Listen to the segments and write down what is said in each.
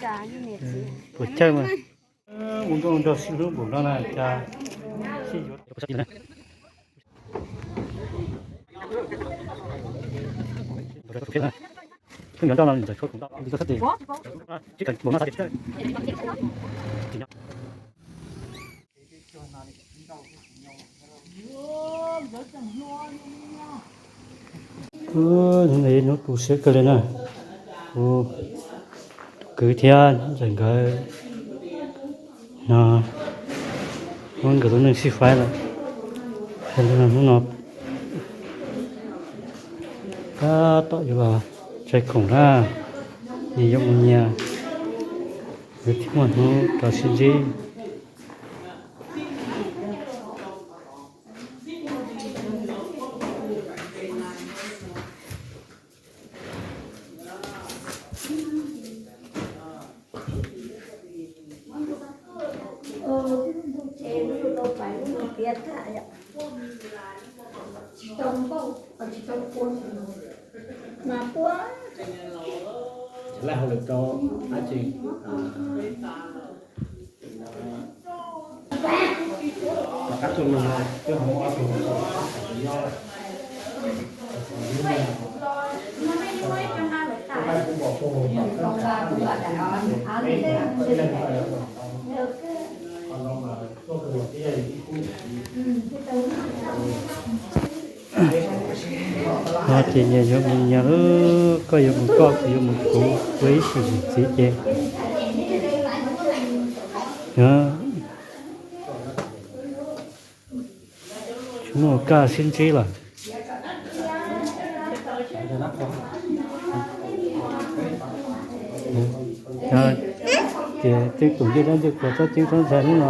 Puas chawj mas. Ua nkauj nraug sib hlub npaum no na cas sib yuav. Hnub no yog hnub tu siab kawg li na. Kuv tus kwv thiab ntxawm nkawd no muab nkawd lub neej sib faib lawm. Hnub no tab tom yuav los tsai khoom na, nyias yuav mus nyias, yuav tsis muaj hnub rov sib ntsib. No ces nyias yuav mus nyias lawm, koj yuav mus koj, kuv yuav mus kuv, ua ib sim mus txiv ces tsis muaj kaj sib ntsib lawm. Ces tej tus ncej dab ncej qhuas txhob ceeb txhob ntshai hnub no,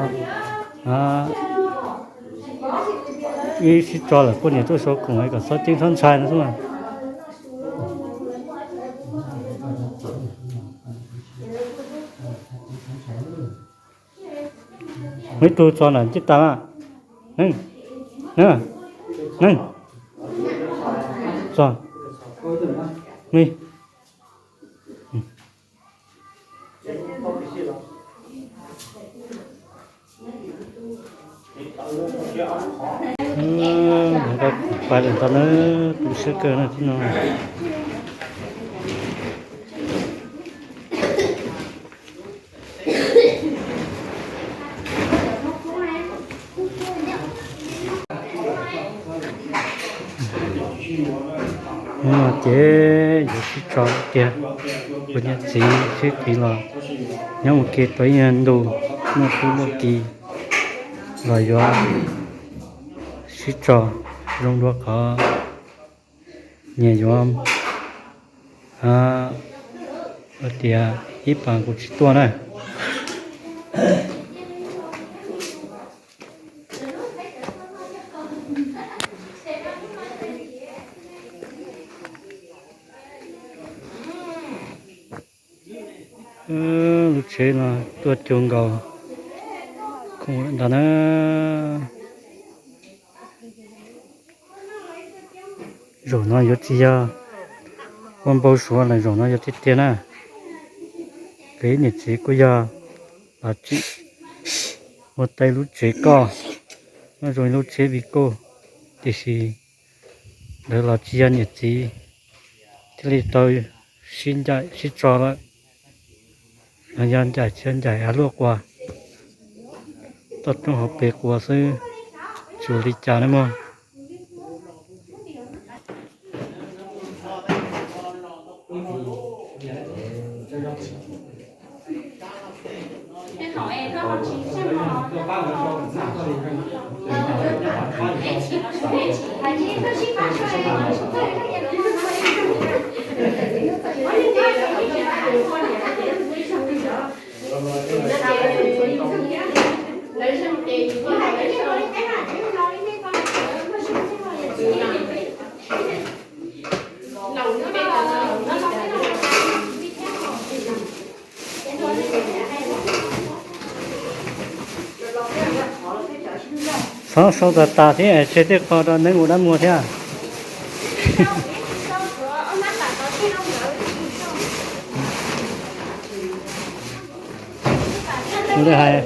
wb sib tso lawm poj niam tuaj sau khoom kom txhob ceeb txhob ntshai no xwb mas. Muaj ib tug tso nram ncej tas na. Neeg, neeg, neeg, tso, me. Pais lawm ntag na, tu siab kawg na tib no. Hnub no ces yuav sib tso tiag, kuv niam txiv sib qiv los nyob mus ke tau ib nyuag ntu, muaj hnub muaj kis los yuav sib tso zoo dua qhov nyias yuav tias ib pas kuv tsis tuaj na. Lub tsheb no tuaj cuag nkaus khoom lawm ntag na. Zaum no yuav tsis yog ua npau suav lawm, zaum no yog tiag tiag na. Kuv ib niam txiv kuj yog los tsim ua tau lub tsev koj, muaj zoo lub tsheb vij koj, tiam sis lawv los tsis yog niam txiv thiaj li tau sib ncaim sib tso lawm. Yog ncaim tsis yog ncaim av luaj quas, toj roob hauv pes quas xwb, tsis ua li cas na mog. Txhob sau tas tas thiab tseg tej qho rau neeb ua dab muag thiab. Li hais,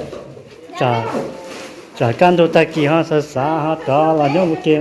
tsam kaj ntug tag kis ho xav xav ho rov los nyob ua ke.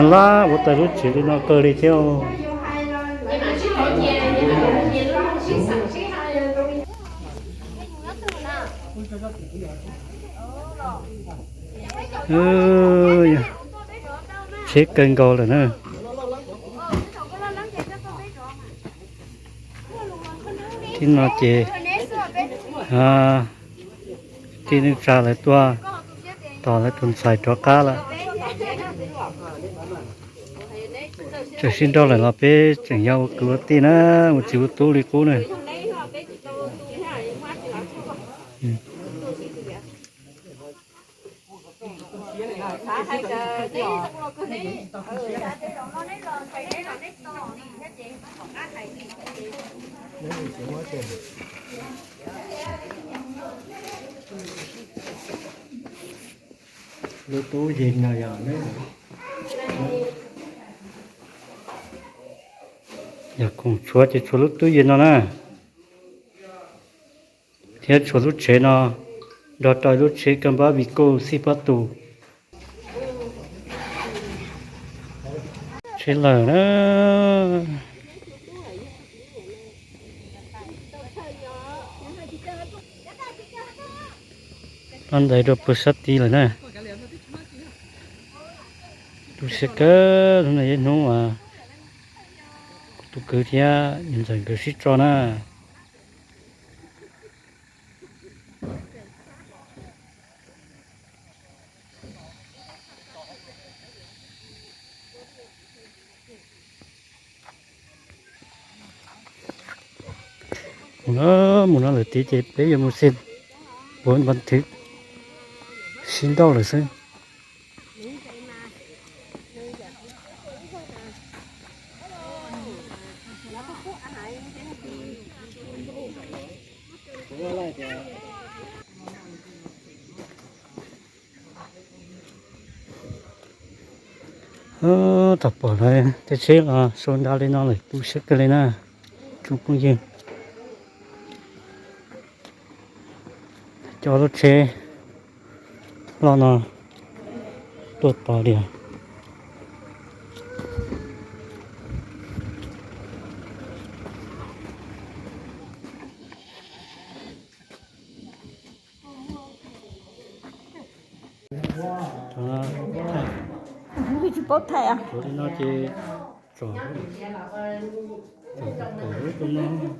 Lab ua tau lub tsev li no kawg li thiab. Tsheb kawg nkaus lawm na. Tib no ces tij neej tsa lawv tuaj tos lawv tus ntxhais rov qab lawm. Tseem sib nrauj lawm los peb tseem yog ua kwv ua tij na, ua txiv ua tub li qub na. Lub tub yees no yog, yog khoom tshuav ces tshuav lub tub yees no na, thiab tshuav lub tsev no nrog rau lub tsheb kab npab vij kuj xij pob tus. Tsheb lawm na. Noj ntaiv rau puag sab tid lawm na. Tu siab kawg, hnub no yog ib hnub uas kuv tus kwv thiab niam ntxawm nkawd sib tso na. Mus no, mus no lawm tid ces peb yuav mus xem, ua npa thwv sib nrauj lawm xwb. Thaum pom lawv tej tsheb los sau nra li no lawm tu siab kawg li na tsoom phooj ywg. Cov lub tsheb loj no tuaj tos li os. Tsis paub thaij. Thaum li no ces tsom, tsom thaum ub rau no.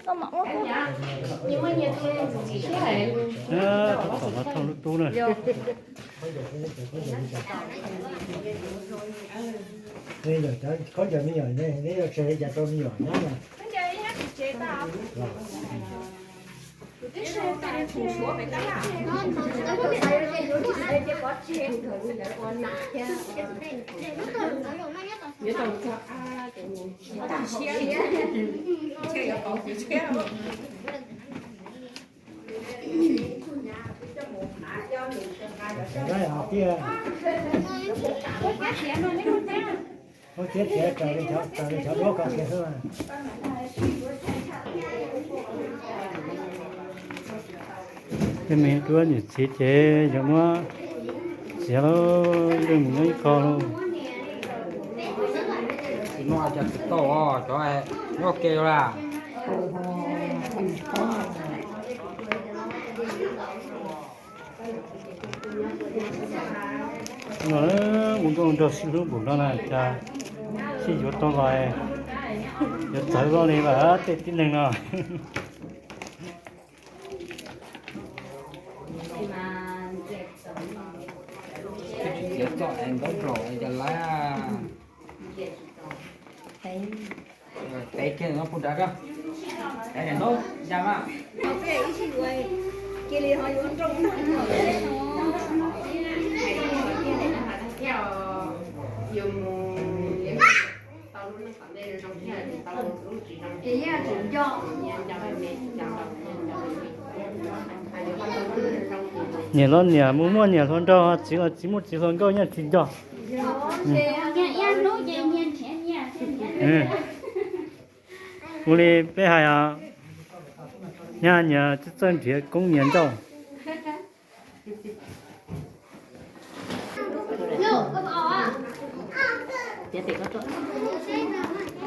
Thaum no thauj lub tub na. Khaub ncaws me nyuam, neb yuav tseg li cas rau me nyuam nyob na? Hauv txiav txiav raws li cov duab ko kiag xwb. Tej me tub niam txiv ces yuav muab txiav lawm, ib leeg mus nyob ib qho lauj. Tsis muaj cov tsis tau, cov nyob ke la. No, ua nkauj nraug sib hlub npaum no na, cas sib yuav tau los yuav txawv loj li lawm tej tib neeg no. Txiav txoj es ntaub nplaum es cas lawm. Tev kiag no puag nrad ko. Tev ntaub ya mas. Niam los niam mus muaj niam hluas nraug, txiv los txiv muaj txiv hluas nkauj, nyiaj tsis nco. Ua li peb hais os, nyiaj nyias txawj nrhiav koob nyias ncauj.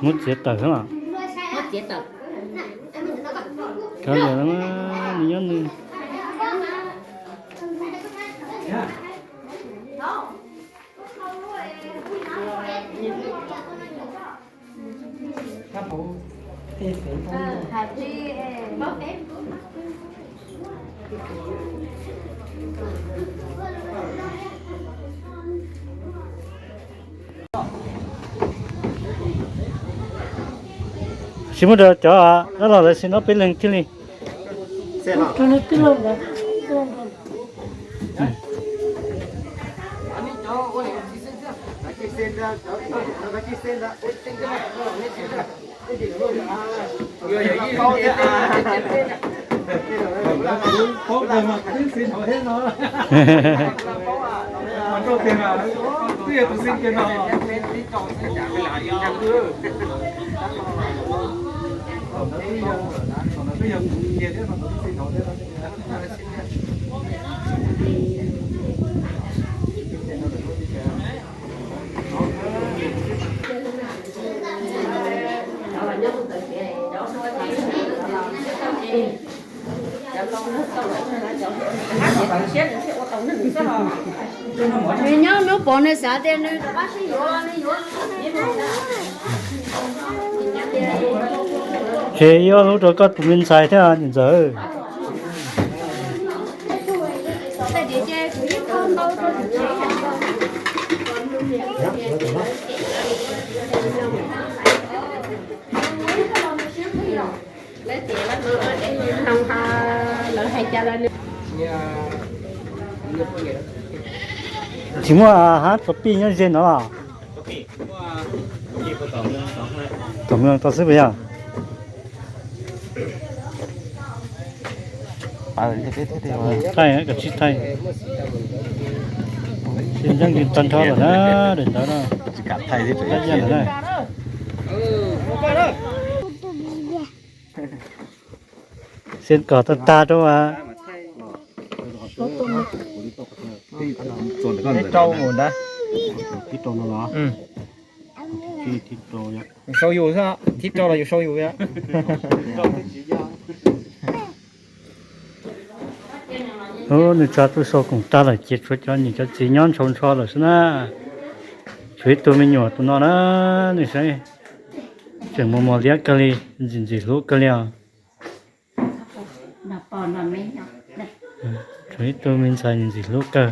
Muab txiav tawm xwb los. Kav liam, nws nyob nws. Tsis muab rau cov dab laug lawv sim no peb leeg thiaj li. Paub kawg mas twb xiv hauv thiab no. Mas rau tiag mas twb yog tus xib kiag no. Twb yog kiag thiab no, twb xiv hauv thiab no. Nws nyob hnub pov nws xav tias nws rov qab sib yuav los nws yuav. Ces ib ob lub rau koj tus me ntxhais thiab niam ntxawm. Tsis muaj hab txaus pij nyob ze no los? Tom mloog tau xwb puas yog? Thaij, koj tsis thaij. Tsis ntseeb li tag nrho lawm na, daim ntawd no. Tsis kam thaij thiab, tsis kam thaij lawm na. Xiab kom tag tag rau as. Rau mus ntag. Thib rau no los? Thib rau yus xwb, thib rau los yus sau yus. Nws tsa tus sau koom tag lawm ces tshuav cov niam cov txiv nyob ntshaus ntsho lawm xwb na. Tshuav ib tug me nyuam tus no na, nws saib tseem mos mos liab kawg li, ntxim ntxim hlub kawg li os. Tshuav ib tug me ntxhais ntxim hlub kawg.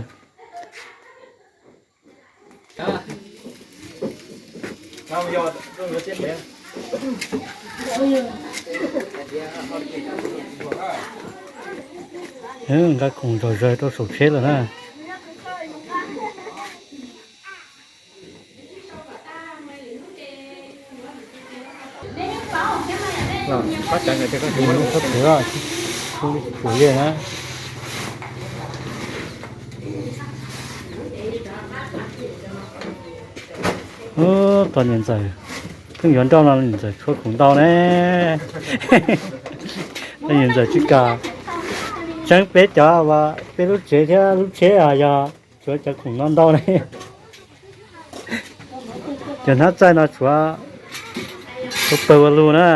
Nqa khoom zom zaws rau saum tsheb lawm na. Ub, tos niam ntxawm, pheej yuav nrauj no niam ntxawm tshuav khoom ntau ne. Niam ntxawm tsis kam, Tseeb peb cov uas peb lub tsev thiab lub tsheb yog tshuav cov khoom no ntau ne. Cov hnab txaij no tshuav, tshuav pawg ua lug na.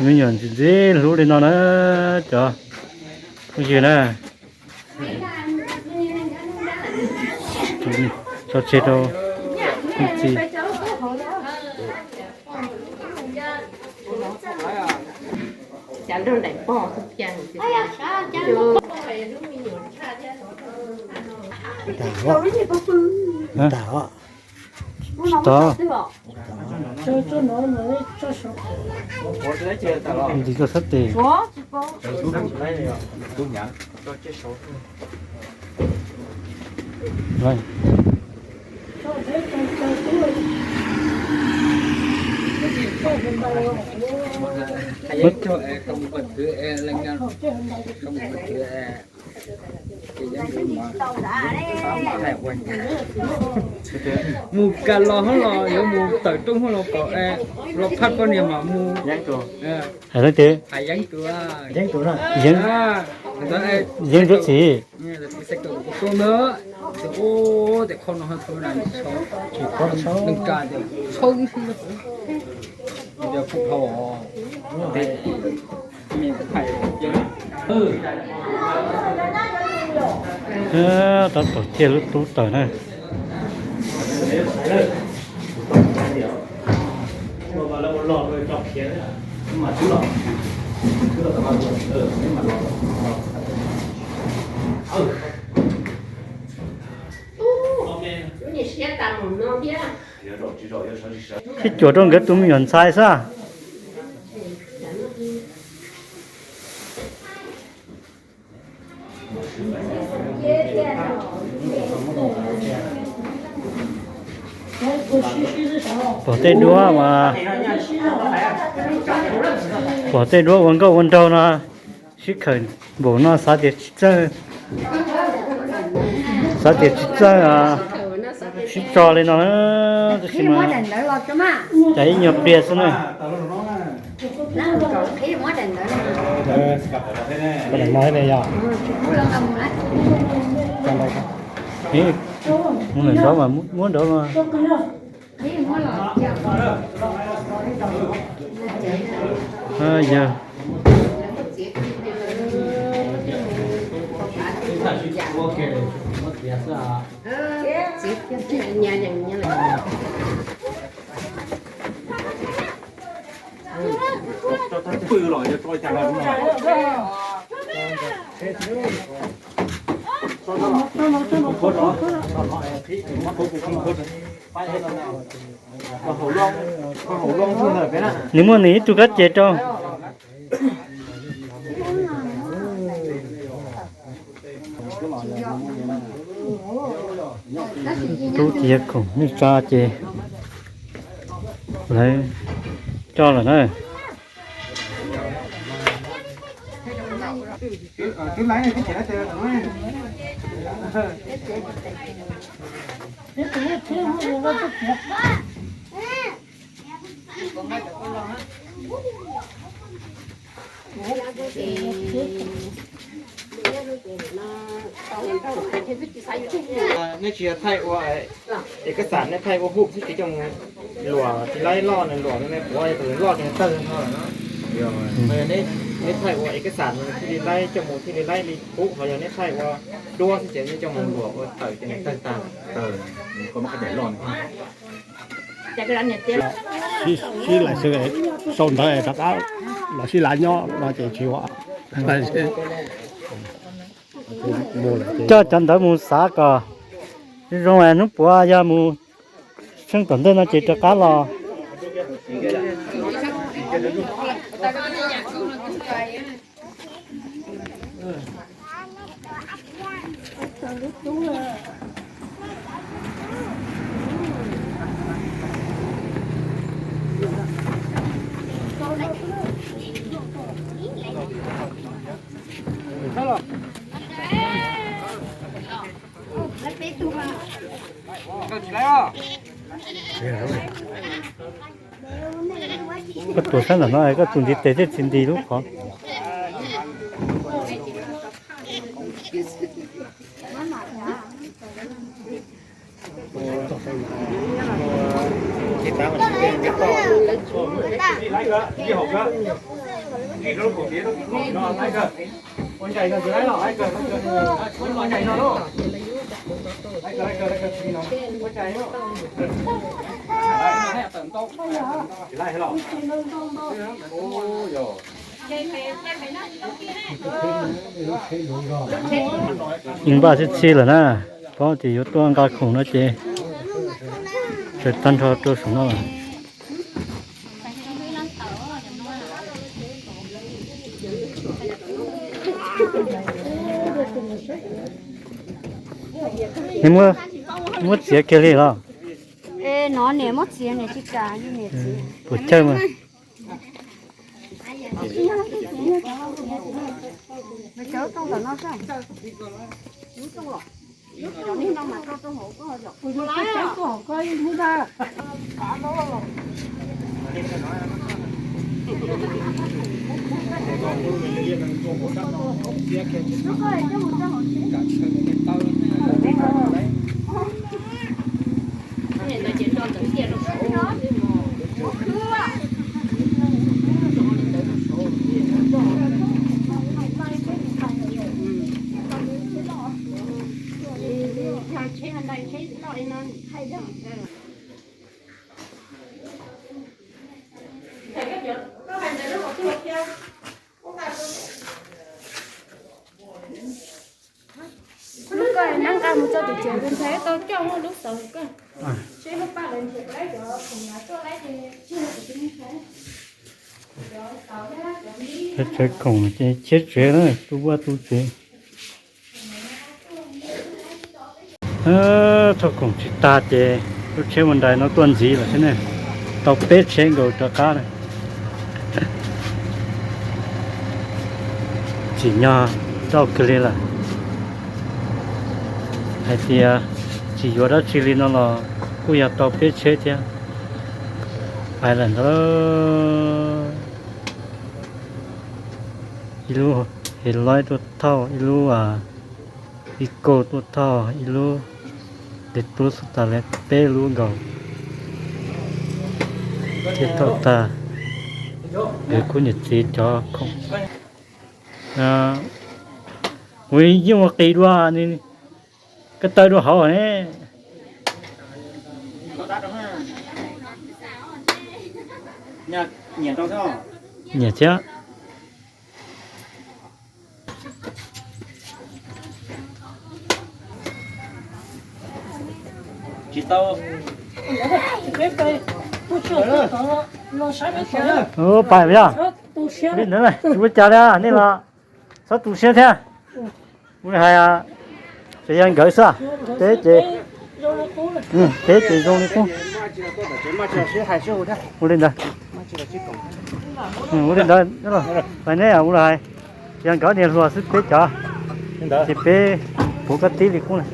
Me nyuam ntxim ntxim hlub li no na, cov phooj ywg na. Tso tseg rau txiv. Tsis tau. Ntxiv rau sab tes. Mus kas los hab los yuav mus tawm rooj hab los kom los phaj poj niam mam mus. Hais leej twg? Yeeb, Yeeb Ntsuab Txiv. Tab tom ciaj lub tub tawm na. Sib cuam rau nkawd tus me nyuam ntxhais xwb. Pom tej duab mas, pom tej duab ua nkauj ua nraug no, sib khawm npaum no xav tias tsis txawj, xav tias tsis txawj sib tso li no na, tab sis mas cas ib nyuag pliag xwb na. Mus ntawm nraud mas, muab nraud mas. Yog Nws muaj nws ib tug kab ces rau. Tub ces yog khoom nej tso ces lawv coj lawm na. Nej tsis yog thaij ua es kab xam, nej thaij ua hum xwb ces coj mus luam tsis laib loj, nws luam nws puav yog loj ces nws tawg no lawm no. Yog nej thaij ua es kab xam nws thiaj li laib coj mus thiaj li laib li qub, ho yog nej thaij ua duab xwb ces nej coj mus luam ua tawm ces nws tawg tag. Sib laim xwb, sau ntawv rov qab los sib lav nyob no ces tsis ua. Coj cov ntawv mus xav kom zoo, hnub puav yog mus tsheej tom ntej no ces rov qab los. Koj tuav sab ntawm no, koj tus ntiv tes thiaj tsis nti lub qhov. Yeej npaj txhij txhij lawm na, paub tias yuav tuaj nqa khoom no ces tawm tag nrho rau saum no lawm. Muab txiav kiag li los? No niam muab txiav, niam tsis kam, niam txiav. Puas chawj mas. Lub koj nab nqa mus tso tim tsev, ntshai tau coj lub xauv koj. Tsev khoom ces cheb tsev na, tu vaj tu tsev. Thauj khoom tsis tag ces lub tsheb ua nrais no tuaj ntxiv lawm thiab ne. Tau peb tsheb nkaus rov qab lawm. Tsim nyog ntau kawg li lawm. Hais tias tsis yuav dab tsi li no los kuj yog tau peb tsheb thiab. Pais lawm ntag. Ib lub Hilux tuaj thauj, ib lub Vigo tuaj thauj, ib lub Lexus xub tas li, peb lub nkaus. Thiaj thauj tag. Nkawd kuj niam txiv cov khoom. Kuv yeej ua qis dua, koj taw dua hauv ne. Nyiam thiab. Pais yog li ntawd, tsis ua cas li nej los txhob tu siab thiab. Ua li hais, tsuas yog nkawd xwb, peb ces, peb ces zoo li qub. Ua li ntawd, ua li ntawd, pais neb ua li hais, yog nkawd niag hluas xwb peb cov, ces peb puv koj tib li qub na.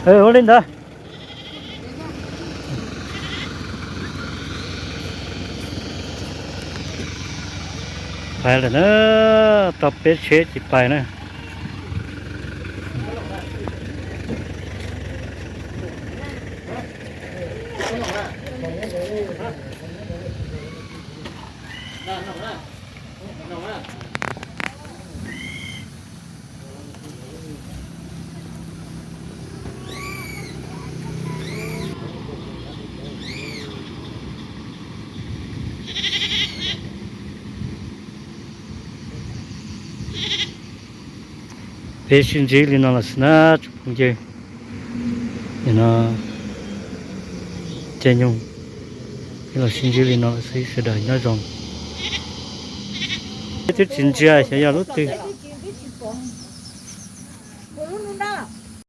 Ua li ntawd. Pais lawm na, tau peb tsheb tsis pais na. Peb sib ntsib li no los xwb na tsoom phooj ywg. Nim no caij nyoog Los sib ntsib li no xwb, sawv daws nyob zoo. Peb twb tsis ntsia xyov yog lub twg.